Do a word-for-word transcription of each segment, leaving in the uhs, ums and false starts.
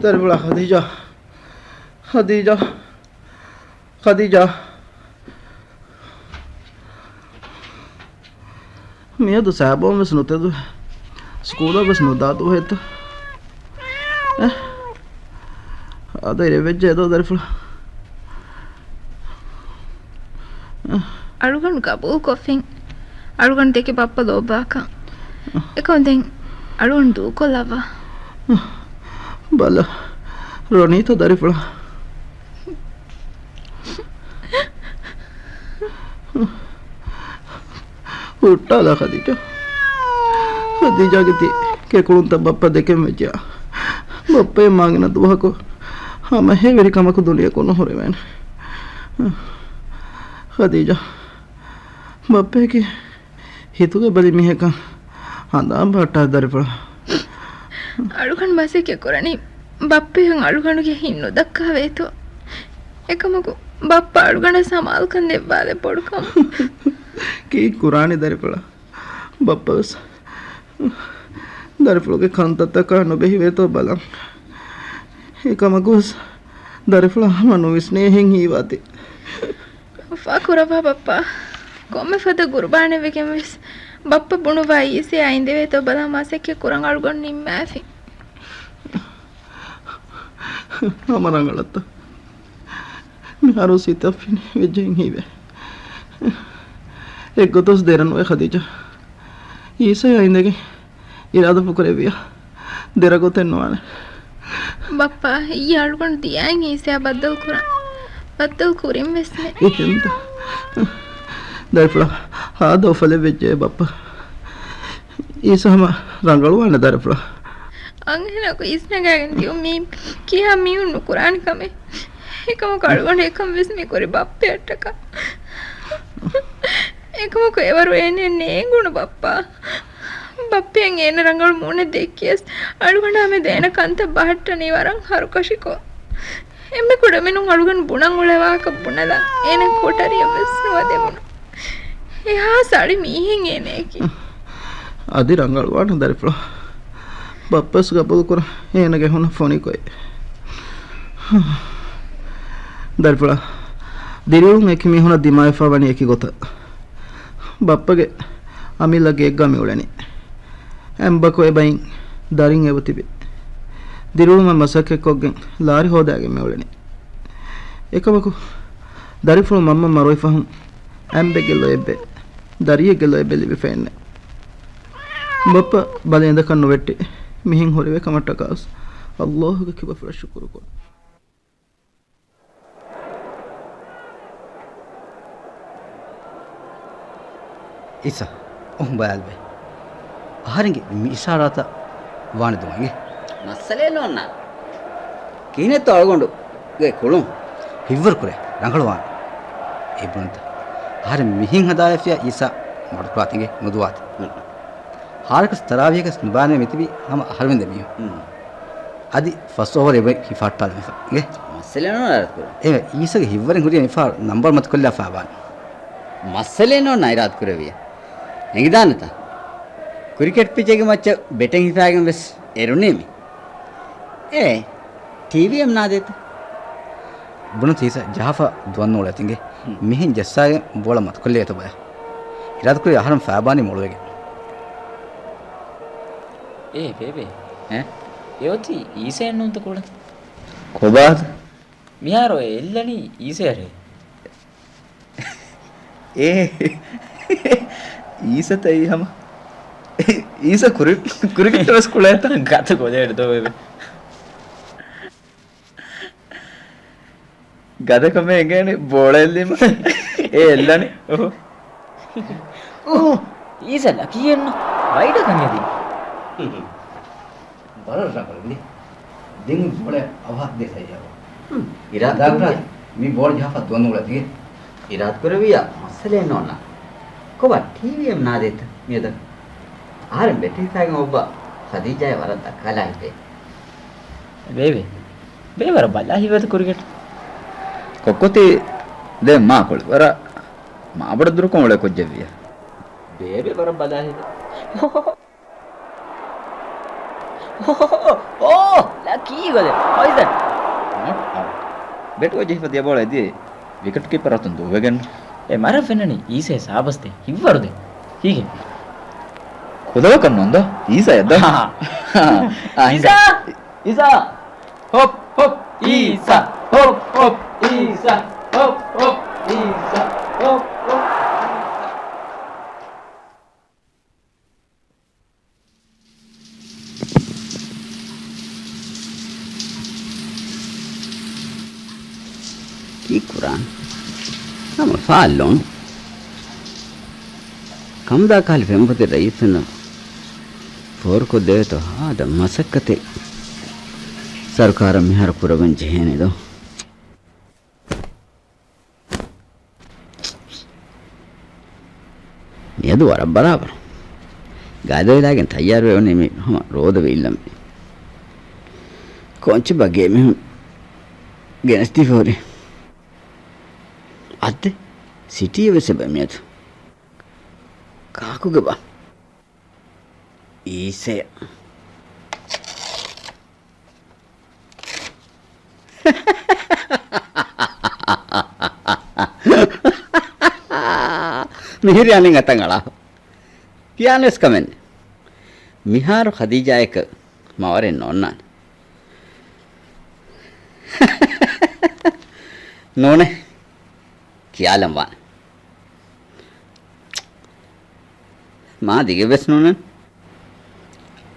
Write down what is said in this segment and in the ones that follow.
ދަރިފުޅާ ޚަދީޖާ. ޚަދީޖާ. ޚަދީޖާ. މިއަދު ސާބޯން ވެސް ނުތެދުވޭ. ސްކޫލަށް ވެސް ނުދާ ދުވަހެއްތަ؟ އެ؟ އާދައިރެއް ވެއްޖެ އެދޯ ދަރިފުޅާ. އަޅުގަނޑު ގަބޫލުކޮށްފިން. އަޅުގަނޑު ދެކެ ބައްޕަ ލޯބިވާކަން. އެކަމު ދެން އަޅުގަނޑު ދޫކޮށްލައްވާ. ބަލަ، ރޮނީތަ ދަރިފުޅާ؟ ހުއްޓާލާ ޚަދީޖާ. ޚަދީޖާގެ ތި ކެކުޅުންތައް ބައްޕަ ދެކެން ވެއްޖެއާ. ބައްޕައެއް މާގިނަ ދުވަހަކު ހަމަ ހޭވެރި ކަމަކު ދުނިޔެކު ނުހުރެވޭނެ. ޚަދީޖާ، ބައްޕައަކީ ހިތުގަ ބަލި މީހަކަށް ހަނދާން ބަހައްޓާ ދަރިފުޅާ. އަޅުގަނޑު މަސައްކަތް ކުރަނީ ބައްޕައަށް އަޅުގަނޑުގެ ހިތް ނުދައްކާވޭތޯ. އެކަމަކު، ބައްޕަ އަޅުގަނޑަށް ސަމާލުކަން ދެއްވާލެއް ބޮޑުކަމަށް. ކީއް ކުރާނީ ދަރިފުޅާ؟ ބައްޕަ ވެސް ދަރިފުޅުގެ ކަންތައްތަކާ ނުބެހިވޭތޯ ބަލަން. އެކަމަކުވެސް ދަރިފުޅާ ހަމަ ނުވިސްނޭހެން ހީވާތީ. އުފާ ކުރައްވާ ބައްޕާ. ކޮންމެ ފަދަ ގުރުބާނެއް ވެގެން ވެސް ބައްޕަ ބުނުއްވާ އީސަޔާ އިނދެވޭތޯ ބަލާ މަސައްކަތް ކުރަން އަޅުގަނޑު ނިންމާފިން. ހަމަ ރަނގަޅަށްތަ؟ މިހާރު ސިތަށް ފިނި ވެއްޖެއިން ހީވޭ. އެއްގޮތަސް ދެރަ ނުވޭ ޚަދީޖާ. އީސަޔާ އިނދެގެން އިރާދަ ފުކުރެއްވިޔާ ދެރަ ގޮތެއް ނުވާނެ. ބައްޕާ، އިއްޔެ އަޅުގަނޑު ދިޔައިން އީސަޔާ ބައްދަލު ކުރަން. ބައްދަލު ކުރިން ވެސް ނެ. އެހެންތަ؟ ދަރިފުޅާ، ހާދަ އުފަލެއް ވެއްޖެ ބައްޕާ. އީސަ ހަމަ ރަނގަޅުވާނެ ދަރިފުޅާ. އަންހެނަކު އިސްނަގާގެން ދިޔުމީ ކިހާ މީހުން ނުކުރާނެ ކަމެއް. އެކަމަކު އަޅުގަނޑު އެކަން ވެސް މި ކުރި ބައްޕައަށްޓަކާ. އެކަމަކު އެވަރު އޭނަ ނޭނގުނު ބައްޕާ. ބައްޕައަށް އޭނަ ރަނގަޅު މޫނެއް ދެއްކިޔަސް އަޅުގަނޑާ މެދު އޭނަ ކަންތައް ބަހައްޓަނީ ވަރަށް ހަރުކަށިކޮށް. އެންމެ ކުޑަމިނުން އަޅުގަނޑު ބުނަން އުޅޭ ވާހަކަ ބުނެލަން އޭނަ ކޮޓަރިއަށް ވެސް ނުވަދެވުނު. އެހާ ސަޅި މީހެއް އޭނައަކީ. އަދި ރަނގަޅުވާނެ ދަރިފުޅާ. ބައްޕަސް ގަބޫލުކުރަން އޭނަގެ ހުނަށް ފޮނިކޮއެ. ދަރިފުޅާ. ދިރިއުޅުން އެކި މީހުނަށް ދިމާވެފަ ވަނީ އެކި ގޮތަށް. ބައްޕަގެ އަމިއްލަ ގެއެއްގަ މިއުޅެނީ. އެނބަކު އެބައިން ދަރިން އެބަތިބި. ދިރިއުޅުމަށް މަސައްކަތްކޮށްގެން ލާރި ހޯދާގެން މިއުޅެނީ. އެކަމަކު، ދަރިފުޅު މަންމަ މަރުވި ފަހުން އެނބެއްގެ ލޯތްބެއް، ދަރިއެއްގެ ލޯތްބެއް ލިބިފައެއްނެ. ބައްޕަ ބަލަ އެނދަކަށް ނުވެއްޓި މިހެން ހުރެވޭ ކަމަށްޓަކާވެސް އައްލާހުގެ ކިބަފުޅަށް ޝުކުރުކޮށް. އީސަ، އޮހޮ ބަލާލަބޭ. އަހަރެންގެ މި އިޝާރާތަށް ވާނެ ދުވަހެއް. މައްސަލައެއް ނޯންނާ. ކިހިނެއްތޯ އަޅުގަނޑުގެ ކުޅުން؟ ހިތްވަރު ކުރޭ، ރަނގަޅުވާނެ. އޭ ބުނަންތަ؟ އަހަރެން މިހެން ހަދާފިޔާ އީސަ މަޑުކުރާތިނގެ ނުދުވާތި. ހުން. ހާރަކަސް ތަރާވީހަކަސް ނުބާނަމޭ މިތިބީ ހަމަ އަހަރުމެން ދެމީހުން. ހުން. އަދި ފަސް އޯވަރެއް އެބަ ހިފާއްޓާލަމެފަ. އިނގޭ؟ މައްސަލައެއް ނޯންނާ އިރާދަކުރޭ. އޭ، އީސަގެ ހިތްވަރެއް ހުރި މިފާ ނަންބަރު މަތިކޮށްލާފާ ވާނެ. މައްސަލައެއް ނޯންނާ އިރާދަކުރެވިޔާ. އެނގިދާނެތަ؟ ކްރިކެޓް ޕިޗެއްގެ މައްޗަށް ބެޓެއް ހިފާގެން ވެސް އެރުނީމި. އޭ، ޓީވީއެމް ނާދޭތަ؟ ބުނަންތަ އީސަ ޖަހާފަ ދުވަން ނޫޅޭތިނގެ. ހުން. މިހެން ޖައްސާގެން ބޯޅަ މަތުކޮށްލި އެތަ ބަޔަ. އިރާދަކުރީ އަހަރެން ފައިބާނީ މޮޅުވެގެން. އޭ ބޭބެ. އޭ؟ އެއޮތީ އީސައެއް ނޫންތަ ކުޅެން؟ ކޮބާތަ؟ މިހާރު އެ އެއްލަނީ އީސަޔަށޭ. އޭ، އީސަތައީ ހަމަ. އީސަ ކުރި-، ކުރިކެޓް ވެސް ކުޅޭތަ؟ ގަދަ ކޮލޭޑް ދޯ ބޭބެ. ގަދަކަމޭ އެނގޭނެ ބޯޅަ އެއްލީމަ. އޭ އެއްލަނީ. އުހު. އުހު. އީސަ ލަކީއެއްނު. ވައިޑަކަށް ހެދި. ވަރަށް ރަނގަޅު އިނދެ. ދެން ބޯޅަ އަވަހަށް ދޭ ސައްޔާބާ. ހުން. އިރާދަ ދާކުރާ. މި ބޯޅަ ޖަހާފަ ދުވަން ނޫޅޭތި. އިރާދަ ކުރެވިޔާ މައްސަލައެއް ނޯންނާ. ކޮބާ ޓީވީއެމް ނާދޭތަ މިއަދަށް؟ އަހަރެން ބެޓެއް ހިފާގެން އޮއްވާ ޚަދީޖާއާ ވަރަށް ދައްކާލާ ހިތޭ. ބޭބެ. ބޭބެ ވަރަށް ބަލާ ހިތްވަރު ކުރިކެޓް. ކޮއްކޮތީ ދެން މާ ކޮޅި ވަރަށް މާބޮޑަށް ދުރުކޮށް އުޅޭ ކުއްޖެއްވިޔާ. ބޭބެ ވަރަށް ބަލާ ހިތޭ. އޯ، އޯ، އޯ، ލަކީ. ކީ ގޮލެއް؟ How is that? Not out. ބެޓުގަ ޖެހިފަ ދިޔަ ބޯޅަ އެދިޔައީ ވިކެޓް ކީޕަރ އަތުން ދުއްވެގެން. އެ މަރަށް ފެންނަނީ އީސޭ ސާބަސްދޭ ހިއްވަރުދޭ. ހީގެ. ކުލަވަކަށް ނޯންދޯ؟ އީސާ އެއްދޯ؟ އާ، އީސާ. އީސާ! ހޮޕް، ހޮޕް، އީސާ. ހޮޕް، ހޮޕް، އީސާ. ހޮޕް، ހޮޕް، އީސާ. ހޮޕް، ހޮޕް، އީސާ. ކީއްކުރާން؟ ހަމަ ފާއްލޯނު. ކަމުދާ ކަހަލަ ފެންފޮތެއް ރައްޔިތުންނަށް ފޯރުކޮށްދެވޭތޯ ހާދަ މަސައްކަތެއް ސަރުކާރަށް މިހާރު ކުރައްވަން ޖެހޭނެ ދޯ؟ މިއަދު ވަރަށް ބަރާބަރު. ގާދަވެލާގެން ތައްޔާރުވެވަނީ މި ހަމަ ރޯދަ ވެއިލަމި. ކޯންޗެއްބާ ގޭ މީހުން ގެނެސްދީފަ ހުރީ. އައްދެ، ސިޓީއެއް ވެސް އެބަ މިއަދު. ކާކުގެ ބާ؟ އީސޭ. މިހިރީ އަނެއް އަތަށް އަޅާފަ. ކިޔާނެސް ކަމެއް ނެތް. މިހާރު ޚަދީޖާއަކަށް މަ ވަރެއް ނޯންނާނެ. ނޫނޭ. ކިޔާލަން ވާނެ. މާ ދިގެއް ވެސް ނޫނެ.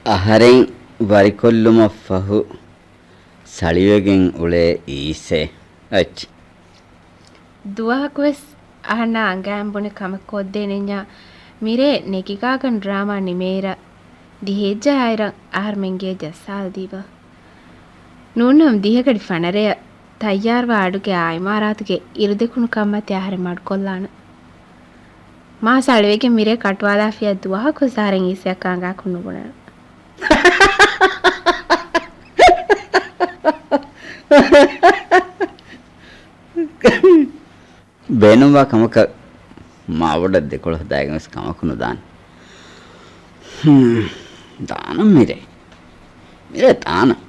އަހަރެން ވަރިކޮށްލުމަށް ފަހު ސަޅިވެގެން އުޅޭ އީސޭ. އައްޗި. ދުވަހަކުވެސް އަހަންނާ އަނގައިން ބުނި ކަމެއް ކޮށްދޭނެންޏާ މިރޭ ނެގިގާގަން ޑްރާމާ ނިމޭއިރަށް ދިހައެއްޖަހާއިރަށް އަހަރުމެން ގޭ ޖައްސާލަދީބަ. ނޫންނަމަ ދިހަގަޑި ފަނަރަޔަށް ތައްޔާރުވާ އަޑުގެ އާ އިމާރާތުގެ އިރުދެކުނު ކަންމަތި އަހަރެން މަޑުކޮށްލާނަން. މާ ސަޅިވެގެން މިރޭ ކަޓުވާލާފިޔާ ދުވަހަކުވެސް އަހަރެން އީސެއަކާ އަނގާކު ނުބުނަން. ބޭނުންވާ ކަމަކަށް މާބޮޑަށް ދެކޮޅު ހަދާގެން ވެސް ކަމަކު ނުދާނެ. ހުން، ދާނަން މިރޭ. މިރޭ ދާނަން.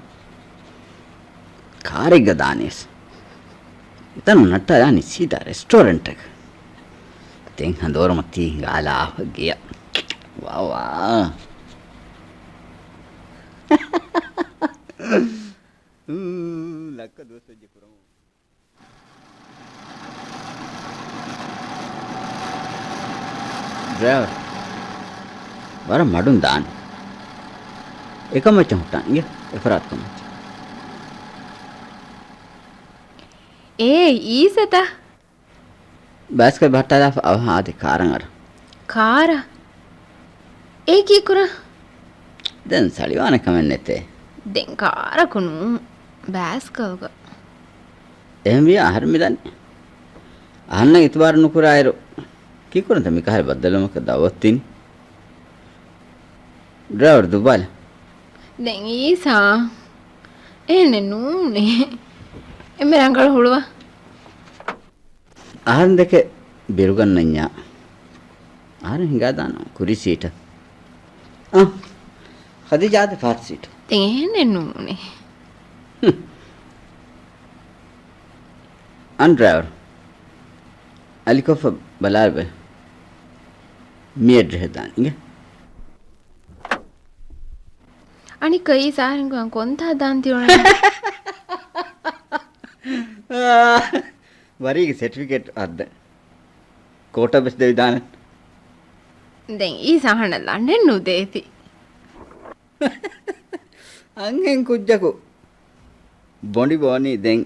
ކާރެއްގަ ދާނީސް. އެތަނުން ނައްޓާލާނީ ސީދާ ރެސްޓޯރެންޓަކަށް. ދެން ހަނދުވަރުމަތީ ހިނގާލާފަ ގެޔަށް. ވާ ވާ. ލައްކަ ދުވަސް ވެއްޖެ ކުރަމުން. ޑްރައިވަރ، ވަރަށް މަޑުން ދާނެ. އެކަމަށް ހުއްޓާން އިނގޭ، އެފަރާތް ކަމަށް. އޭ، އީސެތަ؟ ބައިސްކަލް ބަހައްޓާލާފަ އަވަހަށް އާދެ ކާރަށް އަރަން. ކާރަށް؟ އޭ ކީކުރަން؟ ދެން ސަޅިވާނެ ކަމެއް ނެތޭ. ދެން ކާރަކު ނޫން، ބައިސްކަލްގަ. އެހެންވިޔާ އަހަރެން މިދަނީ. އަހަންނަށް އިތުބާރު ނުކުރާއިރު، ކީކުރަންތަ މިކަހަލަ ބައްދަލުވުމަކަށް ދައުވަތު ދިނީ؟ ޑްރައިވަރު ދުއްވާލަ. ދެން އީސާ، އެހެނެއް ނޫނޭ. އެންމެ ރަނގަޅު ހުޅުވާ. އަހަރެން ދެކެ ބިރުގަންނަންޏާ. އަހަރެން ހިނގާދާނަން ކުރީ ސީޓަށް. އަ، ޚަދީޖާ އާދެ ފަހަތު ސީޓު. ދެން އެހެނެއް ނޫނޭ. ހުން. އަން ޑްރައިވަރު. އަލިކޮށްފަ ބަލާލަބަ. މި އެޑްރެހެއް ދާން އިނގޭ. އަނިކަ އީސާ އަހަރެން ގޮތަށް ކޮންތާ ދާން ތިއުޅެނީ؟ ވަރީގެ ސެޓްފިކެޓް ހައްދަ. ކޯޓަށް ވެސް ދެވިދާނެ. ދެން އީސާ އަހަންނަށް ލަނޑެއް ނުދޭތި. އަންހެން ކުއްޖަކު ބޮނޑި ބޯނީ ދެން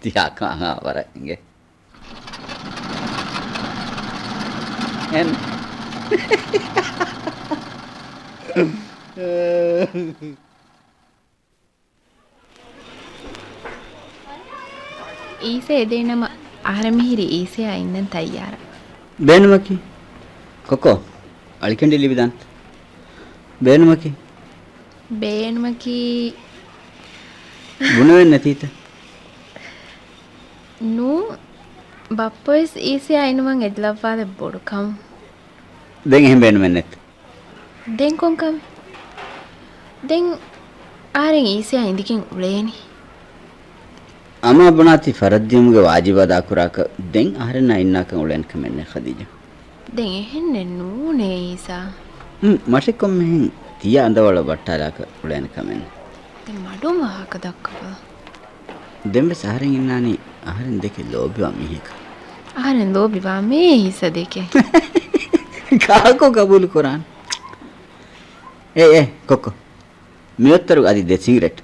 ތިޔާ ކާހާ ވަރަށް އިނގޭ. އެން. އީސޭ އެދޭނަމަ އަހަރެން މިހިރީ އީސޭއާ އިންނަން ތައްޔާރަށް. ބޭނުމަކީ؟ ކޮކޯ، އަޅިކަނޑި ލިބިދާނެތަ؟ ބޭނުމަކީ؟ ބޭނުމަކީ؟ ބުނެވެން ނެތީތަ؟ ނޫ، ބައްޕަވެސް އީސޭއާ އިނުމަށް އެދިލައްވާލެއް ބޮޑު ކަމު. ދެން އެހެން ބޭނުމެއް ނެތް. ދެން ކޮން ކަމެއް؟ ދެން އަހަރެން އީސަޔާ އިނދެގެން އުޅޭނީ. އަމާ ބުނާތީ ފަރަށްދިޔުމުގެ ވާޖިބު އަދާކުރާކަށް ދެން އަހަރެންނާ އިންނާކަށް އުޅޭނެ ކަމެއް ނެތް ޚަދީޖާ. ދެން އެހެންނެއް ނޫނޭ އީސާ. ހުން، މަށެއް ކޮންމެހެން ތިޔަ އަނދަވަޅަށް ވައްޓާލާކަށް އުޅޭނެ ކަމެއް ނެތް. ދެން މަޑުން ވާހަކަ ދައްކަބަލަ. ދެން ވެސް އަހަރެން އިންނާނީ އަހަރެން ދެކެ ލޯބިވާ މީހަކަށް. އަހަރެން ލޯބިވާ މޭ އީސާ ދެކެ. ކާކު ގަބޫލު ކުރާން. އޭ، އޭ، ކޮއްކޮ. މިއޮއްތަރު އަދި ދެ ސިނގްރެޓް.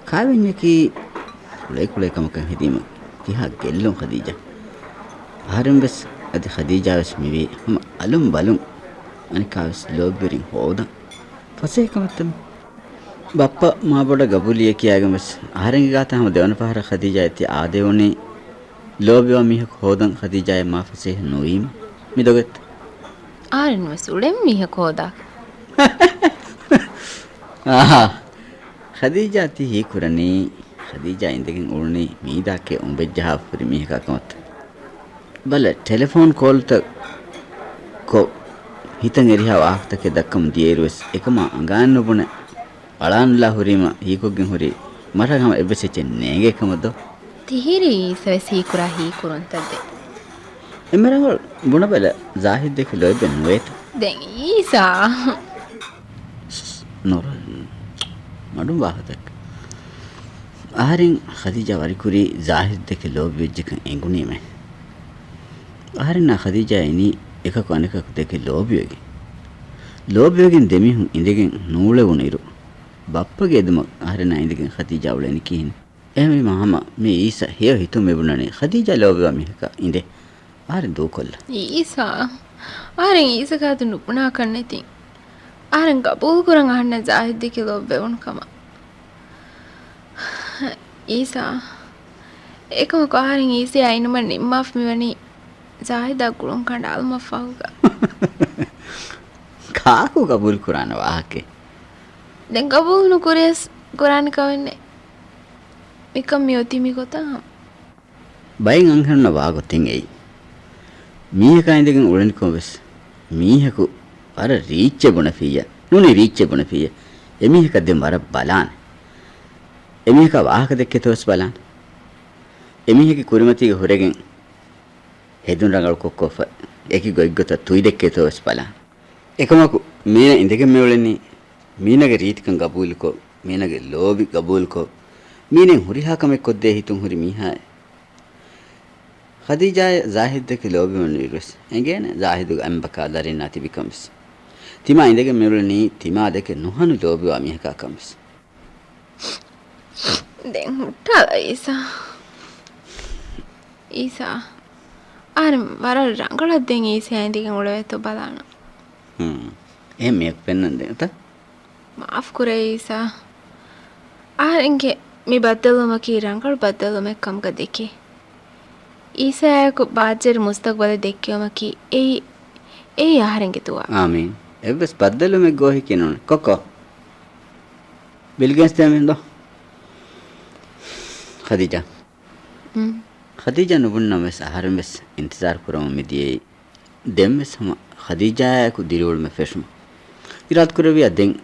ކާވެންޏަކީ ކުޅޭ ކުޅޭ ކަމަކަށް ހެދީމަ ކިހާ ގެއްލުން ޚަދީޖާ. އަހަރެން ވެސް އަދި ޚަދީޖާ ވެސް މިވީ ހަމަ އަލުން ބަލުން. އަނެއްކާ ވެސް ލޯބިވެރިން ހޯދަން. ފަސޭހަ ކަމެއްތަ މި؟ ބައްޕަ މާބޮޑަށް ގަބޫލިއެއް ކިޔާގެން ވެސް އަހަރެންގެ ގާތަށް ހަމަ ދެވަނަ ފަހަރަށް ޚަދީޖާ އެތި އާދެވުނީ ލޯބިވާ މީހަކު ހޯދަން ޚަދީޖާއަށް މާ ފަސޭހަ ނުވީމަ. މި ދޮގެއްތަ؟ އަހަރެން ވެސް އުޅެން މީހަކު ހޯދާކަށް. އާހާ. ޚަދީޖާ ތި ހީކުރަނީ، ޚަދީޖާ އިނދެގެން އުޅުނީ މީދާކެ އުނބެއްޖަހާފަ ހުރި މީހަކާ ކަމަށްތަ؟ ބަލަ، ޓެލެފޯން ކޯލްތައް ކޮށް، ހިތަށް އެރިހާ ވާހަކަތަކެއް ދައްކަމުން ދިޔައިރު ވެސް އެކަމާ އަނގައިން ނުބުނެ، އަޅާނުލާ ހުރީމަ ހީކޮށްގެން ހުރީ މަށަށް ހަމަ އެއްވެސް އެއްޗެއް ނޭނގޭ ކަމަށް ދޯ؟ ތިހިރީ އީސަ ވެސް ހީކުރާ ހީކުރުންތައް ދޭ. އެންމެ ރަނގަޅު، ބުނަބަލަ، ޒާހިދްދެކެ ލޯތްބެއް ނުވޭތަ؟ ދެން އީސާ. ނުރަ، މަޑުން ވާހަކަތައް. އަހަރެން ޚަދީޖާ ވަރިކުރީ ޒާހިދްދެކެ ލޯބިވެއްޖެކަން އެނގުނީމޭ. އަހަރެންނާ ޚަދީޖާ އިނީ އެކަކު އަނެކަކު ދެކެ ލޯބިވެގެން. ލޯބިވެގެން ދެމީހުން އިނދެގެން ނޫޅެވުނުއިރު، ބައްޕަގެ އެދުމަށް އަހަރެންނާ އިނދެގެން ޚަދީޖާ އުޅެނީ ކިހިނެއް؟ އެހެންވީމަ ހަމަ މި އީސަ ހެޔޮ ހިތުން މިބުނަނީ ޚަދީޖާ ލޯބިވާ މީހަކާ އިނދޭ. އަހަރެން ދޫކޮށްލަ. އީސާ، އަހަރެން އީސަގެ އަތުން ނުބުނާކަށް ނެތި. އަހަރެން ގަބޫލުކުރަން އަހަންނަށް ޒާހިދްދެކެ ލޯބިވެވުނު ކަމަށް. އީސާ، އެކަމަކު އަހަރެން އީސަޔާ އިނުމަށް ނިންމާފަ މިވަނީ ޒާހިދާ ގުޅުން ކަނޑާލުމަށް ފަހުގަ. ކާކު ގަބޫލު ކުރާނެ ވާހަކައެއް؟ ދެން ގަބޫލު ނުކުރިޔަސް ކުރާނެ ކަމެއް ނެތް. މިކަން މިއޮތީ މިގޮތަށް ހަމަ. ބައެއް އަންހެނުންނަށް ވާގޮތެއް އެއީ. މީހަކާ އިނދެގެން އުޅެނިކޮށް ވެސް މީހަކު ވަރަށް ރީއްޗެއް ބުނެފިއްޔާ، ނޫނީ ރީއްޗެއް ބުނެފިއްޔާ، އެމީހަކަށް ދެން ވަރަށް ބަލާނެ. އެމީހަކާ ވާހަކަ ދެއްކޭތޯ ވެސް ބަލާނެ. އެމީހެއްގެ ކުރިމަތީގަ ހުރެގެން ހެދުން ރަނގަޅުކޮށްކޮށްފަ، އެކި ގޮތްގޮތަށް ތުއިދެއްކޭތޯ ވެސް ބަލާނެ. އެކަމަކު މީނަ އިނދެގެން މިއުޅެނީ، މީނަގެ ރީތިކަން ގަބޫލުކޮށް، މީނަގެ ލޯބި ގަބޫލުކޮށް، މީނައިން ހުރިހާ ކަމެއް ކޮށްދޭ ހިތުން ހުރި މީހާއެއް. ޚަދީޖާއަށް ޒާހިދްދެކެ ލޯބިވަނުއިރުވެސް އެނގޭނެ ޒާހިދުގެ އަނބަކާ ދަރިންނާ ތިބިކަން ވެސް. ތިމާ އިނދެގެން މިއުޅެނީ ތިމާ ދެކެ ނުހަނު ލޯބިވާ މީހަކާ ކަން ވެސް. ދެން ހުއްޓާލަ އީސާ. އީސާ، އަހަރެން ވަރަށް ރަނގަޅަށް ދެން އީސަޔާ އިނދެގެން އުޅެވޭތޯ ބަލާނަން. ހުން. އެހެން މީހަކު ފެންނަން ދެން އަތަށް. މާފުކުރޭ އީސާ. އަހަރެންގެ މި ބައްދަލުވުމަކީ ރަނގަޅު ބައްދަލުވުމެއް ކަމުގަ ދެކޭ. އީސާއާއެކު ބާއްޖަވެރި މުސްތަގުބަލެއް ދެއްކެވުމަކީ އެއީ، އެއީ އަހަރެންގެ ދުޢާ. އާމީން. އެއްވެސް ބައްދަލުވުމެއް ގޯހިކީ ނޫން. ކޮއްކޮ. ބިލްގޭޓްސް ދޭ މި ދޯ. ޚަދީޖާ. އުން. ޚަދީޖާ ނުބުންނަމަވެސް އަހަރެން ވެސް އިންތިޒާރު ކުރަމުން މިދިޔައީ. ދެން ވެސް ހަމަ ޚަދީޖާއާއެކު ދިރިއުޅުމެއް ފެށުމަށް. އިރާދަކުރެއްވިއްޔާ ދެން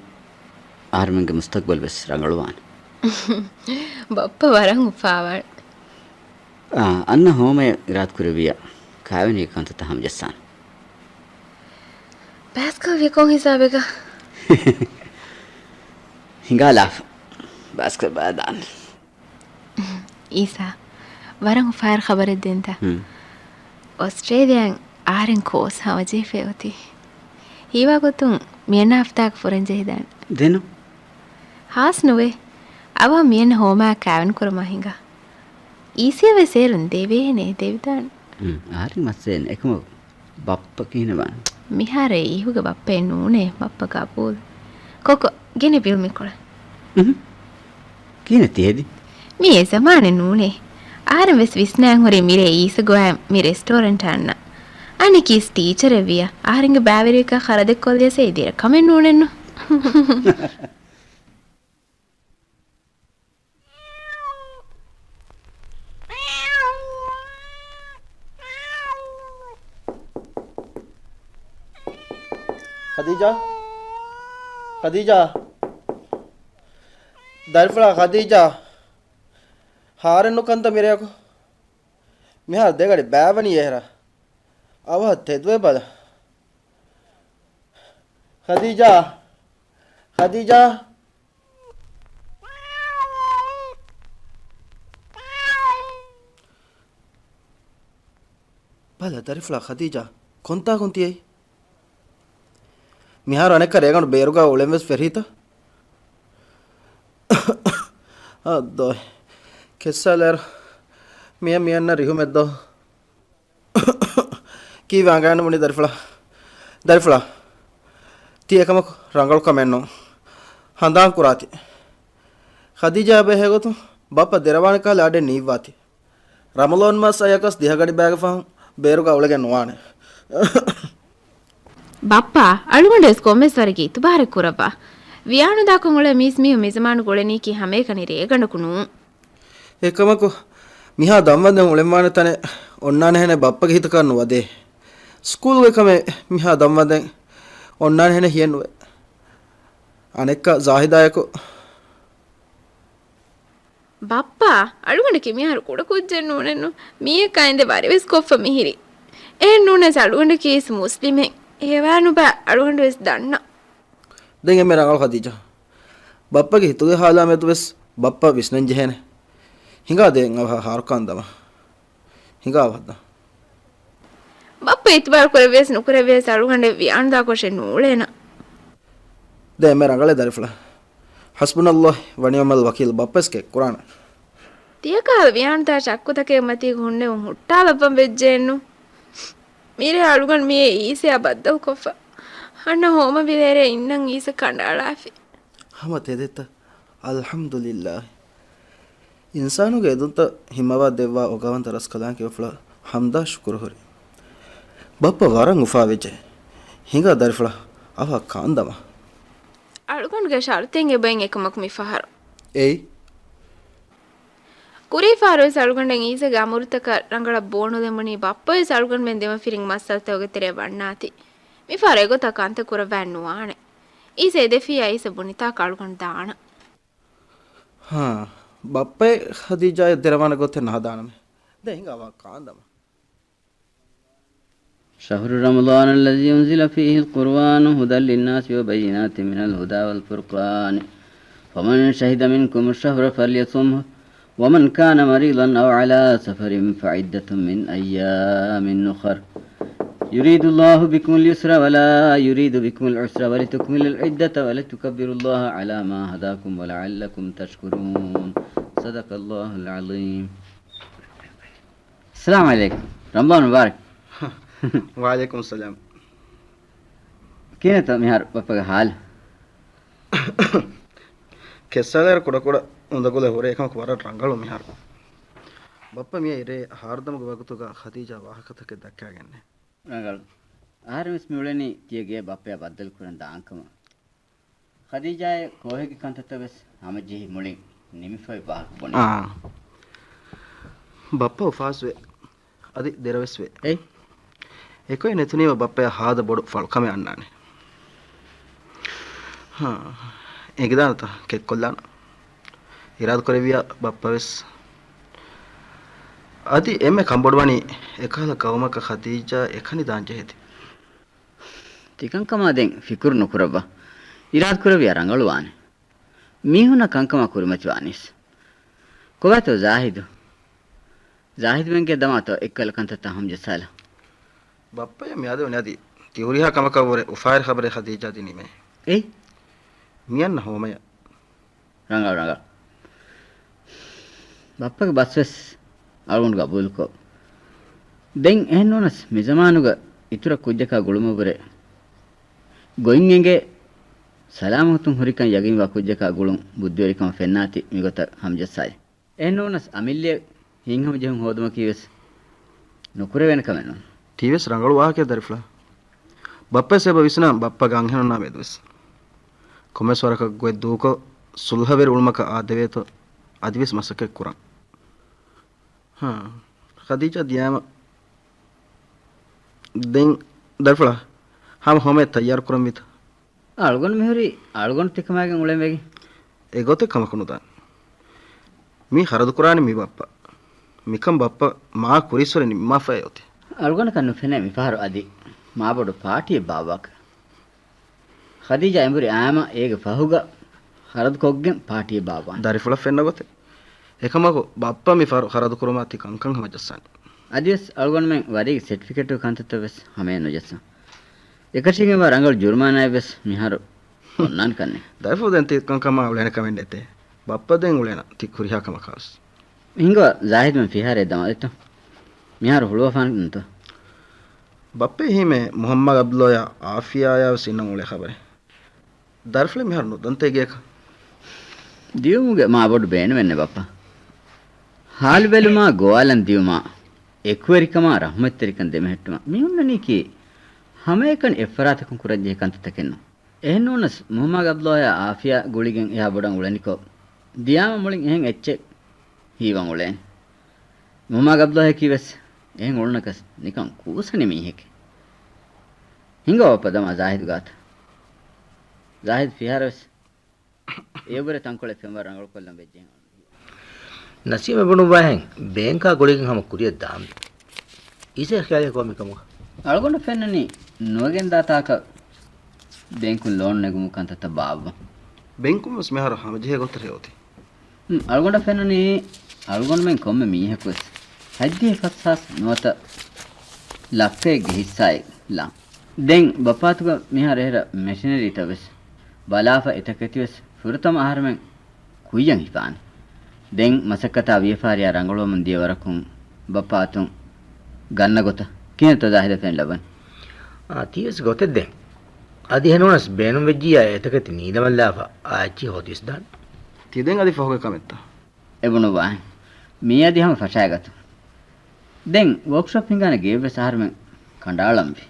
އަހަރެމެންގެ މުސްތަގްބަލް ވެސް ރަނގަޅުވާނެ. ބައްޕަ ވަރަށް އުފާވާނެ. އާ، އަންނަ ހޯމަޔަށް އިރާދަކުރެއްވިއްޔާ ކާވެނީގެ ކަންތައްތައް ހަމަޖައްސާނެ. ބައިސްކަލް ވިޔަ ކޮން ހިސާބެއްގަ؟ ހިނގާލާފަ. ބައިސްކަލް ބަލާލާނެ. އީސާ، ވަރަށް އުފާވެރި ޚަބަރެއް ދޭންތަ؟ ހުން. އޮސްޓްރޭލިޔާއިން އަހަރެން ކޯސް ހަމަޖެހިފައި އޮތީ. ހީވާ ގޮތުން މިއަންނަ ހަފްތާއަކަށް ފުރަން ޖެހިދާނެ. ދެން؟ ހާސް ނުވޭ. އަވަހަށް މިއަންނަ ހޯމައާ ކާވެނި ކުރަމާ ހިނގާ. އީސީއަށް ވެސް އޭރުން ދެވޭނެ، ދެވިދާނެ. ހުން، އަހަރެން މައްސަލައެއް ނެތް. އެކަމަކު ބައްޕަ ކިހިނެއް ވާނެ؟ މިހާރު އެ އިހުގެ ބައްޕައެއް ނޫނޭ، ބައްޕަ ގަބޫލު. ކޮއްކޮ، ގެނޭ ބިލް މިކޮޅަށް. އުހު. ކިހިނެއް ތި ހެދީ؟ މީ އެ ޒަމާނެއް ނޫނޭ. އަހަރެން ވެސް ވިސްނާން ހުރީ މިރޭ އީސަ ގޮވާ މި ރެސްޓޯރެންޓަށް އަންނަ. އަނެކީސް ޓީޗަރެއް ވިޔަ. އަހަރެންގެ ބައިވެރިޔަކާ ޚަރަދެއް ކޮށްލިޔަސް އެ ދިރަ ކަމެއް ނޫނެއްނު. ޚަދީޖާ؟ ޚަދީޖާ؟ ދަރިފުޅާ ޚަދީޖާ، ހާރެއްނު ކަންތަ މިރެޔަކު؟ މިހާރު ދެގަޑި ބައިވަނީ އެހެރަ. އަވަހަށް ތެދުވެ ބަލަ. ޚަދީޖާ! ޚަދީޖާ! ބަލަ ދަރިފުޅާ ޚަދީޖާ، ކޮންތާކުން ތިޔައީ؟ މިހާރު އަނެއްކާ ރޭގަނޑު ބޭރުގަ އުޅެން ވެސް ފެށީތަ؟ އައްދޯ. ކެއްސާލޭރު. މިޔަ މިޔަންނަ ރިހުމެއްދޯ. ކީއްވެ އަނގައިން ބުނީ ދަރިފުޅާ؟ ދަރިފުޅާ. ތި އެކަމަކު ރަނގަޅު ކަމެއްނު. ހަނދާން ކުރާތި. ޚަދީޖާ ބެހޭގޮތުން ބައްޕަ ދެރަވާނެ ކަހަލަ އަޑެއް ނީއްވާތި. ރަމަޟާން މަސް އަޔަކަސް ދިހަގަޑި ބައިގެ ފަހުން ބޭރުގަ އުޅެގެން ނުވާނެ. ބައްޕާ، އަޅުގަނޑުވެސް ކޮންމެސް ވަރެއްގެ އިތުބާރެއް ކުރައްވާ. ވިޔާނުދާކޮށް އުޅޭ މީސް މީހުން މިޒަމާނުގަ އުޅެނީކީ ހަމައެކަނި ރޭގަނޑަކު ނޫން. އެކަމަކު، މިހާ ދަންވަންދެން އުޅެންވާނެ ތަނެއް އޮންނާނެހެނެއް ބައްޕަގެ ހިތަކަށް ނުވަދޭ. ސްކޫލްގެ ކަމެއް މިހާ ދަންވަންދެން އޮންނާނެހެނެއް ހިޔެއްނުވޭ. އަނެއްކާ ޒާހިދާއެކު. ބައްޕާ، އަޅުގަނޑަކީ މިހާރު ކުޑަކުއްޖެއް ނޫނެއްނު. މީހަކާ އިނދެ ވަރިވެސް ކޮށްފަ މިހިރީ. އެހެން ނޫނަސް އަޅުގަނޑަކީ އިސް މުސްލިމެއް. ހެވާނުބައި އަޅުގަނޑުވެސް ދަންނަ. ދެން އެންމެ ރަނގަޅު ޚަދީޖާ. ބައްޕަގެ ހިތުގެ ހާލާ މެދުވެސް ބައްޕަ ވިސްނަން ޖެހޭނެ. ހިނގާ ދޭން އަވަހަށް ހާރުކާން ދަމާ. ހިނގާ އަވަހަށް ދާ. ބައްޕަ އިތުބާރު ކުރެއްވިޔަސް ނުކުރެއްވިޔަސް އަޅުގަނޑެއް ވިޔާނުދާކޮށެއް ނޫޅޭނަ. ދޭ އެންމެ ރަނގަޅޭ ދަރިފުޅާ. ޙަސްބުނަﷲ ވަނިޢަމަލް ވަކީލް ބައްޕަވެސް ކެއްކުރާނެ. ތިޔަކަހަލަ ވިޔާނުދާ ޝައްކުތަކެއް މަތީގަ ހުންނެވުން ހުއްޓާލައްވަން ވެއްޖެއެއްނު. މިރޭ އަޅުގަނޑު މިއޭ އީސަޔާ ބައްދަލުކޮށްފަ. އަންނަ ހޯމަ ބިލޭރޭ އިންނަން އީސަ ކަނޑައަޅާފި. ހަމަ ތެދެއްތަ؟ އަލްޙަމްދުލިއްލާހި. އިންސާނުގެ އެދުންތައް ހިމަވާ ދެއްވާ އޮގާވަންތަ ރަސްކަލާނގެ ކިބަފުޅަށް ޙަމްދާ ޝުކުރު ހުރި. ބައްޕަ ވަރަށް އުފާވެއްޖެ. ހިނގާ ދަރިފުޅާ އަވަހަށް ކާންދަމާ. އަޅުގަނޑުގެ ޝަރުތެއް އެބައިން އެކަމަކު މިފަހަރު. އެއީ؟ ކުރީފަހަރުވެސް އަޅުގަނޑަށް އީސަގެ އަމުރުތަކަށް ރަނގަޅަށް ބޯނުލެމުނީ ބައްޕަވެސް އަޅުގަނޑުމެން ދެމަފިރިން މައްސަލަތަކުގެ ތެރޭ ވަންނާތީ. މިފަހަރު އެގޮތަށް ކަންތައް ކުރައްވާން ނުވާނެ. އީސަ އެދެފިއްޔާ އީސަ ބުނިތާކަށް އަޅުގަނޑު ދާނަން. ހާ، ބައްޕައެއް ޚަދީޖާއަށް ދެރަވާނެ ގޮތެއް ނަހަދާނަމޭ. ދެން ހިނގާ އަވަހަށް ކާންދަމާ. شهر رمضان الذي أنزل فيه القرآن هدى للناس وبينات من الهدى والفرقان، فمن شهد منكم الشهر فليصمه، ومن كان مريضا أو على سفر فعدة من أيام أخر، يريد الله بكم اليسر ولا يريد بكم العسر ولتكملوا العدة ولتكبروا الله على ما هداكم ولعلكم تشكرون. صدق الله العظيم. السلام عليكم. رمضان مبارك. ވަޢަލައިކުމުއްސަލާމް. ކިހިނެއްތަ މިހާރު ބައްޕަގެ ހާލު؟ ކެއްސާލޭރު ކުޑަކުޑަ އުނދަގުލެއް ހުރޭ އެކަމަކު ވަރަށް ރަނގަޅު މިހާރު. ބައްޕަ މިއައީ ރޭ ހާރުދަމުގެ ވަގުތުގަ ޚަދީޖާ ވާހަކަތަކެއް ދައްކާގެންނޭ. ރަނގަޅު. އަހަރެންވެސް މިއުޅެނީ ތިޔަ ގެޔަށް ބައްޕަޔާ ބައްދަލުކުރަން ދާންކަމަށް. ޚަދީޖާއޭ ކޯހެއްގެ ކަންތައްތައް ވެސް ހަމަޖެހި މުޅިން ނިމިފައި ވާހަކަ ބުނި. އާ. ބައްޕަ އުފާސްވޭ. އަދި ދެރަވެސް ވޭ. އެއް. އެކޮއެއް ނެތުނީމަ ބައްޕަޔަށް ހާދަ ބޮޑު ފަޅުކަމެއް އަންނާނެ. ހާ. އެނގިދާނެތަ ކެއްކޮށްލާނަ. އިރާދަކުރެއްވިޔާ ބައްޕަވެސް. އަދި އެންމެ ކަންބޮޑުވަނީ އެކަހަލަ ގައުމަކަށް ޚަދީޖާ އެކަނި ދާން ޖެހޭތީ. ތިކަންކަމާ ދެން ފިކުރު ނުކުރައްވާ. އިރާދަކުރެއްވިޔާ ރަނގަޅުވާނެ. މީހުންނަށް ކަންކަމާ ކުރިމަތިވާނީސް. ކޮބާތޯ ޒާހިދު؟ ޒާހިދުމެންގެ ދަމާތޯ އެއްކަލަ ކަންތައްތައް ހަމަޖައްސާލަ. ބައްޕަޔަށް މިއާދެވުނީ އަދި ތި ހުރިހާ ކަމަކަށް ވުރެ އުފާވެރި ޚަބަރެއް ޚަދީޖާ ދިނީމޭ. އެއް؟ މިއަންނަ ހޯމަޔަށް. ރަނގަޅު، ރަނގަޅު. ބައްޕަގެ ބަސްވެސް އަޅުގަނޑު ގަބޫލުކޮށް. ދެން އެހެންނޫނަސް މިޒަމާނުގަ އިތުރަށް ކުއްޖަކާ ގުޅުމަށްވުރެ ގޮތް އެނގޭ، ސަލާމަތުން ހުރިކަން ޔަގީންވާ ކުއްޖަކާ ގުޅުން ބުއްދިވެރިކަމަށް ފެންނާތީ މިގޮތަށް ހަމަޖައްސާލި. އެހެންނޫނަސް އަމިއްލައަށް ހިތްހަމަޖެހުން ހޯދުމަކީވެސް ނުކުރެވޭނެ ކަމެއް ނޫން. ތީވެސް ރަނގަޅު ވާހަކައެއް ދަރިފުޅާ. ބައްޕަވެސް އެބަ ވިސްނާ ބައްޕަގެ އަންހެނުންނާ މެދުވެސް. ކޮންމެސް ވަރަކަށް ގޮތް ދޫކޮށް ސުލްހަވެރި އުޅުމަކަށް އާދެވޭތޯ އަދިވެސް މަސައްކަތް ކުރަން. ހާ. ޚަދީޖާ ދިޔާމަ ދެން ދަރިފުޅާ ހަމަ ހޯމަޔަށް ތައްޔާރު ކުރަންވީތަ؟ އަޅުގަނޑު މިހުރީ އަޅުގަނޑު ތިކަމާގެން އުޅެން ވެގެން. އެގޮތެއް ކަމަކު ނުދާނެ. މީ ޚަރަދުކުރާނީ މި ބައްޕަ. މިކަން ބައްޕަ މާ ކުރިއްސުރެ ނިންމާފައި އޮތީ. އަޅުގަނޑަކަށް ނުފެނޭ މިފަހަރު އަދި މާބޮޑު ޕާޓީއެއް ބާއްވާކަށް. ޚަދީޖާ އެނބުރި އާމަ އޭގެ ފަހުގަ ޚަރަދުކޮށްގެން ޕާޓީއެއް ބާއްވާނެ. ދަރިފުޅަށް ފެންނަ ގޮތެއް. އެކަމަކު ބައްޕަ މި ފަހަރު ޚަރަދުކުރުމާ ތި ކަންކަން ހަމަޖައްސާނެ. އަދިވެސް އަޅުގަނޑުމެން ވަރީގެ ސެޓްފިކެޓު ކަންތައްތައް ވެސް ހަމަޔަށް ނުޖައްސަން. އެކަށީގެންވާ ރަނގަޅު ޖުރުމާނާއެއް ވެސް މިހާރު އޮންނާނެ ކަންނޭ. ދަރިފުޅު ދެން ތި ކަންކަމާ އުޅޭނެ ކަމެއް ނެތޭ. ބައްޕަ ދެން އުޅޭނަ ތި ކުރިހާ ކަމަކާ ވެސް. ހިނގާ ޒާހިދުމެން ފިހާރައެއް ދަމާލައްތަ؟ މިހާރު ހުޅުވާފާނެތޯ؟ ބައްޕަ އެހީމެ މުހައްމަދު އަބްދުﷲ އާފިޔާޔާ ވެސް އިންނަން އުޅޭ ޚަބަރެއް. ދަރިފުޅެއް މިހާރު ނުދަންތޭ ގޭކަށް. ދިޔުމުގެ މާ ބޮޑު ބޭނުމެއްނެ ބައްޕަ. ހާލުބެލުމާ ގޮވާލަން ދިޔުމާ އެކުވެރިކަމާ ރަޙުމަތްތެރިކަން ދެމެހެއްޓުމަށް މި ހުންނަނީކީ ހަމައެކަނި އެއްފަރާތަކުން ކުރަންޖެހޭ ކަންތައްތަކެއްނު. އެހެންނޫނަސް މުހައްމަދު އަބްދުﷲ އާފިޔާ ގުޅިގެން އެހާ ބޮޑަށް އުޅެނިކޮށް، ދިޔާމަ މުޅިން އެހެން އެއްޗެއް ހީވަން އުޅޭނެ. މުހައްމަދު އަބްދުﷲ އަކީ ވެސް އެހެން އުޅުނަކަސް ނިކަން ކޫސަނި މީހެކޭ. ހިނގާ ބައްޕަ ދަމާ ޒާހިދު ގާތަށް. ޒާހިދު ފިހާރަވެސް އެއަށްވުރެ ތަންކޮޅެއް ފެންވަރަށް ރަނގަޅުކޮށްލަން ވެއްޖެ. ނަސީމް ބުނުއްވާހެން ބޭންކާ ގުޅިގެން ހަމަ ކުރިއަށް ދާންވީ. އީސައަށް ޚިޔާލެއް ކޮށް މިކަމުގަ؟ އަޅުގަނޑަށް ފެންނަނީ ނުވެގެންދާ ތާކަށް ބޭންކުން ލޯން ނެގުމުގެ ކަންތައްތައް ބާއްވަން. ބޭންކުން ވެސް މިހާރު ހަމަޖެހޭ ގޮތަށް އޮތީ. ހުން، އަޅުގަނޑަށް ފެންނަނީ އަޅުގަނޑުމެން ކޮންމެ މީހަކުވެސް ހަތްދިހަ ފަސްހާސް ނުވަތަ ލައްކައެއްގެ ހިއްސާއެއް ލާން. ދެން ބައްޕާތުގަ މިހާރު އެހެރަ މެޝިނަރީތައް ވެސް ބަލާފަ އެތަކެތިވެސް ފުރަތަމަ އަހަރުމެން ކުއްޔަށް ހިފާނެ. ދެން މަސައްކަތާ ވިޔަފާރިއާ ރަނގަޅުވަމުން ދިޔަ ވަރަކުން ބައްޕާ އަތުން ގަންނަ ގޮތަށް ކިހިނެއްތޯ ޒާހިދަށް ފެން ލައްވަނީ؟ އާ، ތީވެސް ގޮތެއް ދެން. އަދި އެހެނޫނަސް ބޭނުންވެއްޖިއްޔާ އެތަކެތި ނީލަމަށްލާފަ އާ އެއްޗިހި ހޯދިވެސްދާނެ. ތި ދެން އަދި ފަހުގެ ކަމެއްތަ؟ އެބުނުއްވާހެން. މީ އަދި ހަމަ ފަށާގަތު. ދެން ވޯކްޝޮޕް ހިނގާނެ ގެއެއްވެސް އަހަރުމެން ކަނޑައަޅަންވީ.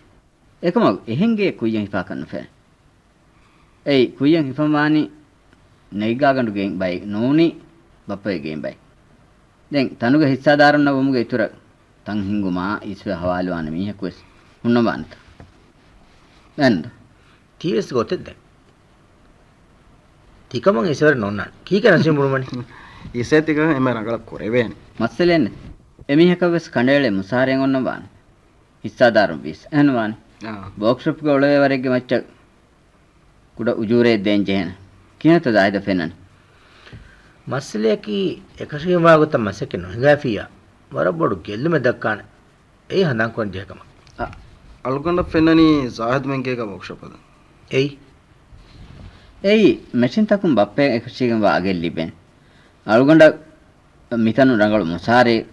އެކަމަކު އެހެން ގެއެއް ކުއްޔަށް ހިފާކަށް ނުފެނޭ. އެއީ، ކުއްޔަށް ހިފަންވާނީ ނެގިގާގަނޑު ގެއިން ބައެއް ނޫނީ ބައްޕަގެ ގެއިން ބައެއް. ދެން ތަނުގެ ހިއްސާދާރުންނަށް ވުމުގެ އިތުރަށް ތަން ހިންގުމާ އިސްވެ ހަވާލުވާނެ މީހަކުވެސް ހުންނަންވާނެތަ؟ އެހެންދު؟ ތީވެސް ގޮތެއް ދެން. ތިކަމަށް އިސްވެރި ނޯންނާނެ. ކީކޭ ނަސީމް ބުނުމަނީ؟ އިސޭ ތިކަން އެންމެ ރަނގަޅަށް ކުރެވޭނެ. މައްސަލައެއް ނެތް. އެމީހަކަށް ވެސް ކަނޑައެޅޭ މުސާރައެއް އޮންނަން ވާނެ. ހިއްސާދާރުން ވީސް. އެހެން ވާނެ. އާ. ވޯކްޝޮޕްގަ އުޅެވޭ ވަރެއްގެ މައްޗަށް ކުޑަ އުޖޫރައެއް ދޭން ޖެހޭނެ. ކިހިނެއްތޯ ޒާހިދަށް ފެންނަނީ؟ މައްސަލަޔަކީ އެކަށީގެންވާ ގޮތަށް މަސައްކަތް ނުހިނގާފިއްޔާ، ވަރަށް ބޮޑު ގެއްލުމެއް ދައްކާނެ. އެއީ ހަނދާންކުރަން ޖެހޭ ކަމަށް. އަ، އަޅުގަނޑަށް ފެންނަނީ ޒާހިދުމެން ގޭގަ ވޯކްޝޮޕް ހަދަން. އެއީ. އެއީ، މެޝިންތަކުން ބައްޕައަށް އެކަށީގެންވާ އަގެއް ލިބޭނެ. އަޅުގަނޑަށް މިތަނުން ރަނގަޅު މުސާރައެއް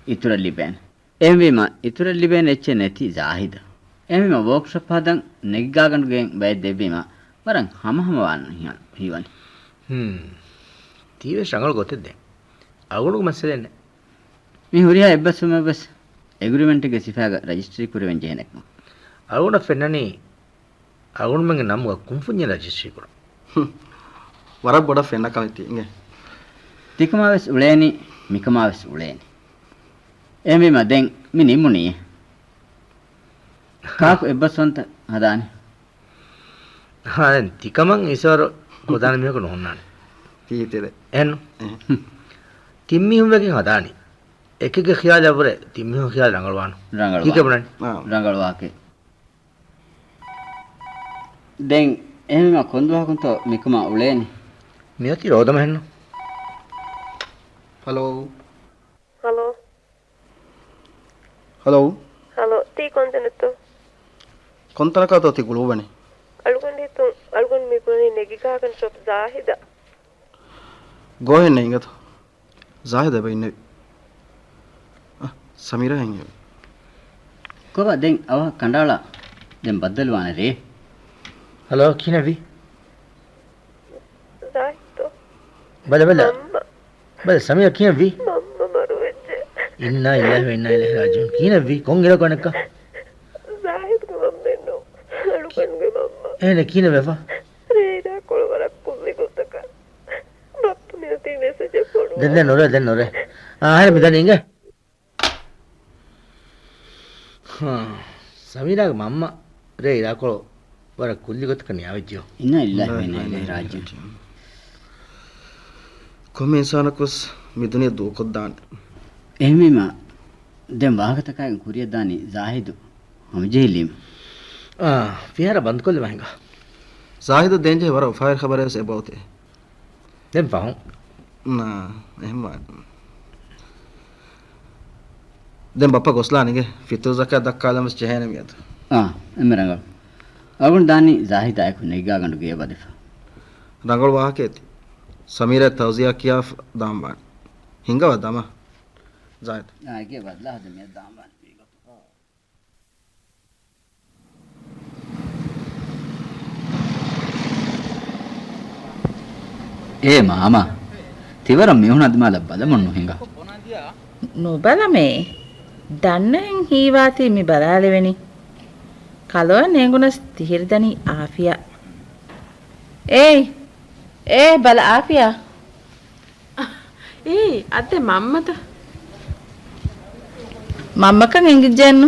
އިތުރަށް ލިބޭނެ. އެހެންވީމަ، އިތުރަށް ލިބޭނެ އެއްޗެއް ނެތީ ޒާހިދަށް. އެހެންވީމަ، ވޯކްޝޮޕް ހަދަން ނެގިގާގަނޑުގެއިން ބައެއް ދެއްވީމަ، ވަރަށް ހަމަހަމަވާން ހީވަނީ. ހުން. ތީވެސް ރަނގަޅު ގޮތެއް ދެން. އަޅުގަނޑުގެ މައްސަލައެއް ނެތް. މި ހުރިހާ އެއްބަސްވުމެއްވެސް އެގްރިމެންޓްގެ ސިފައިގަ ރަޖިސްޓްރީ ކުރެވެން ޖެހޭނެ ކަމަށް. އަޅުގަނޑަށް ފެންނަނީ، އަޅުގަނޑުމެންގެ ނަމުގަ ކުންފުންޏެއް ރަޖިސްޓްރީ ކުރަން. ހުން. ވަރަށް ބޮޑަށް ފެންނަ ކަމެއް ތީ އިނގޭ. ތިކަމާވެސް އުޅޭނީ، މިކަމާވެސް އުޅޭނީ. އެހެންވީމަ ދެން މި ނިމުނީ. ކާކު އެއްބަސްވަންތަ ހަދާނީ؟ ހާ، ދެން ތިކަމަށް އިސާރު ކޮށްދާނެ މީހަކު ނޯންނާނެ. ތީ ހިތެދެ. އެހެންނު؟ އެހެން. ތިން މީހުން ވެގެން ހަދާނީ. އެކެއްގެ ޚިޔާލަށްވުރެ ތިން މީހުން ޚިޔާލު ރަނގަޅުވާނު. ރަނގަޅުވާ. ކީކޭ ބުނަނީ؟ އާ. ރަނގަޅުވާކޭ. ދެން އެހެންވީމަ ކޮންދުވަހަކުންތޯ މިކަމާ އުޅޭނީ؟ މިއޮތީ ރޯދަމަހެއްނު. ހަލޯ. ހަލޯ. ހަލޯ. ހަލޯ، ތީ ކޮންތަނެއްތޯ؟ ކޮންތަނަކާތޯ ތި ގުޅުއްވަނީ؟ އަޅުގަނޑު ހިތުން އަޅުގަނޑު މި ބުނަނީ ނެގިގާގަނޑު ޝޮޕް ޒާހިދަށް. ގޯހެއް ނެތް އިނގޭތޯ. ޒާހިދަށް އެބަ އިންނެވި. އަ، ސަމީރާ އިންނެވި. ކޮބާ ދެން އަވަހަށް ކަނޑައަޅާ. ދެން ބައްދަލުވާނެ ރޭ. ހަލޯ، ކިހިނެއްވީ؟ ޒާހިދު. ބަލަ، ބަލަ. މަންމަ. ބަލަ، ސަމީރާ ކިހިނެއްވީ؟ މަންމަ މަރުވެއްޖެ. އިންނާ ލިއްލާހި ވަ އިންނާ އިލައިހި ރާޖިޢޫން. ކިހިނެއްވީ؟ ކޮން އިރަކު އަނެއްކާ؟ ޒާހިދުގެ މަންމަ އިންނު. އަޅުގަނޑުގެ މަންމަ. އޭނަ ކިހިނެއް ވެފަ؟ ރޭ އިރާކޮޅު ވަރަށް ކުއްލި ގޮތަކަށް. ބައްޕަ މިއޮތީ މެސެޖެއް ފޮނުވާ. ދެން، ދެން ނުރޭ، ދެން ނުރޭ. އާ، އަހަރެން މިދަނީ އިނގޭ. ހާ، ސަމީރާގެ މަންމަ ރޭ އިރާކޮޅު ވަރަށް ކުއްލި ގޮތަކަށް ނިޔާވެއްޖެއޯ. އިންނާ ލިއްލާހި ވަ އިންނާ އިލައިހި ރާޖިޢޫން. ކޮންމެ އިންސާނަކުވެސް މި ދުނިޔެ ދޫކޮށްދާނެ. އެހެންވީމަ، ދެން ވާހަކަތަކާގެން ކުރިއަށްދާނީ ޒާހިދު ހަމަޖެހިލީމަ. އާ، ފިހާރަ ބަންދުކޮށްލި މަހިނގާ. ޒާހިދު ދޭންޖެހޭ ވަރަށް އުފާވެރި ޚަބަރެއް ވެސް އެބައޮތޭ. ދެން ފަހުން. ނާ، އެހެންވާނެ. ދެން ބައްޕަ ގޮސްލާނެގެ، ފިތުރު ޒަކާތް ދައްކާލަން ވެސް ޖެހޭނެ މިއަދު. އާ، އެންމެ ރަނގަޅު. އަޅުގަނޑު ދާނީ ޒާހިދާއެކު ނެގިގާގަނޑު ގެޔަށް ވަދެފަ. ރަނގަޅު ވާހަކައެއް ތި. ސަމީރާ ތައުޒިޔާ ކިޔާފަ ދާންވާނެ. ހިނގަވާ ދަމާ. ޒާހިދު. އާ، އެގޭ ބަދަލާ ހަދަ މިއަށް ދާންވާނެ. އޭ މާމާ، ތިވަރަށް މީހުނާ ދިމާލަށް ބަލަމުން ނުހިނގާ. ނުބަލަމޭ. ދަންނަހެން ހީވާތީ މި ބަލާލެވެނީ. ކަލޯއަށް ނޭނގުނަސް ތިހިރިދަނީ އާފިޔާ. އޭ، އޭ ބަލަ އާފިޔާ. އޭ، އަދެ މަންމަތަ؟ މަންމަކަން އެނގިއްޖެއެއްނު.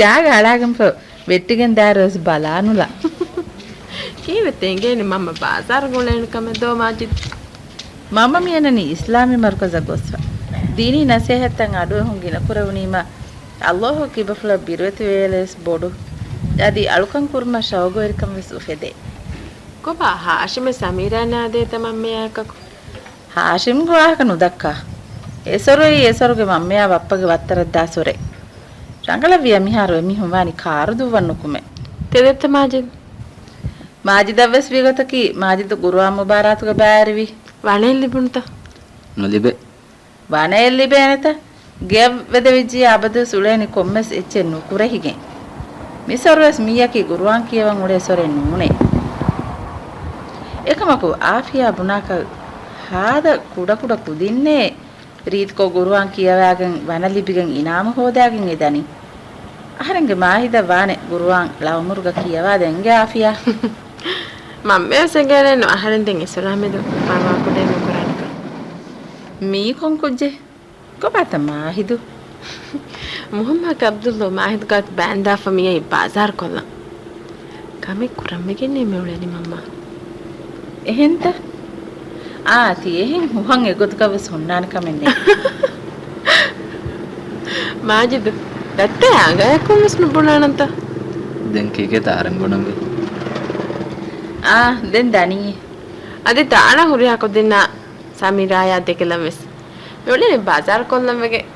ގާގަ އަޅާގެންފަ ވެއްޓިގެން ދާއިރުވެސް ބަލާނުލާ. ކީއްވެ ތެނގޭނެ މަންމަ ބާޒާރަށް އުޅޭނެ ކަމެއް ދޯ މާޖިދް؟ މަންމަ މިއަންނަނީ އިސްލާމީ މަރުކަޒަށް ގޮސްފަ. ދީނީ ނަސޭހަތްތައް އަޑުއެހުން ގިނަކުރެވުނީމަ، ﷲ ގެ ކިބަފުޅަށް ބިރުވެތިވެވޭލެވެސް ބޮޑު. އަދި އަޅުކަން ކުރުމަށް ޝައުގުވެރިކަން ވެސް އުފެދޭ. ކޮބާ ހާޝިމެއް ސަމީރާ ނާދޭތަ މަންމަޔާއެކަކު؟ ހާޝިމްގެ ވާހަކަ ނުދައްކާ. އެ ސޮރުއީ އެ ސޮރުގެ މަންމަޔާ ބައްޕަގެ ވައްތަރަށްދާ ސޮރެއް. ރަނގަޅަށްވިޔަ މިހާރު އެމީހުން ވާނީ ކާރު ދުއްވަން ނުކުމެ. ތެދެއްތަ މާޖިދް؟ މާޖިދަށްވެސް ވިގޮތަކީ މާޖިދު ގުރުއާން މުބާރާތުގަ ބައިވެރިވީ. ވަނައެއް ލިބުނުތަ؟ ނުލިބޭ. ވަނައެއް ލިބޭނެތަ؟ ގެޔަށް ވެދެވިއްޖިއްޔާ އަބަދުވެސް އުޅޭނީ ކޮންމެސް އެއްޗެއް ނުކުރެހިގެން. މި ސޮރުވެސް މިއްޔަކީ ގުރުއާން ކިޔަވަން އުޅޭ ސޮރެއް ނޫނޭ. އެކަމަކު އާފިޔާ ބުނާކަށް ހާދަ ކުޑަކުޑަ ކުދިންނޭ ރީތިކޮށް ގުރުއާން ކިޔަވާގެން ވަނަ ލިބިގެން އިނާމު ހޯދާގެން އެ ދަނީ. އަހަރެންގެ މާހިދަށް ވާނެ ގުރުއާން ޅައުމުރުގަ ކިޔަވާ ދެންގެ އާފިޔާ. މަންމަޔަށް އެނގޭނެއްނު އަހަރެން ދެން އެސޮރާމެދު މަރުވާކުޑައެއް ނުކުރާނެކަން. މީ ކޮން ކުއްޖެއް؟ ކޮބާތަ މާހިދު؟ މުހައްމަދު އަބްދުﷲ މާހިދު ގާތު ބައިންދާފަ މިއައީ ބާޒާރު ކޮށްލަން. ކަމެއް ކުރަންވެގެންނޭ މިއުޅެނީ މަންމާ. އެހެންތަ؟ އާ، ތި އެހެން ހުހަން އެގޮތަކަށް ވެސް ހުންނާނެ ކަމެއް ނެތް. މާޖިދު، ދައްތަ އަނގަޔަކުން ވެސް ނުބުނާނަންތަ؟ ދެން ކީކޭތަ އަހަރެން ބުނަންވީ؟ އާ، ދެން ދަނީ. އަދި ތާނަ ހުރިހާ ކުދިންނާ ސަމީރާޔާ ދެކެލަން ވެސް. މިއުޅެނީ ބާޒާރު ކޮށްލަން ވެގެން.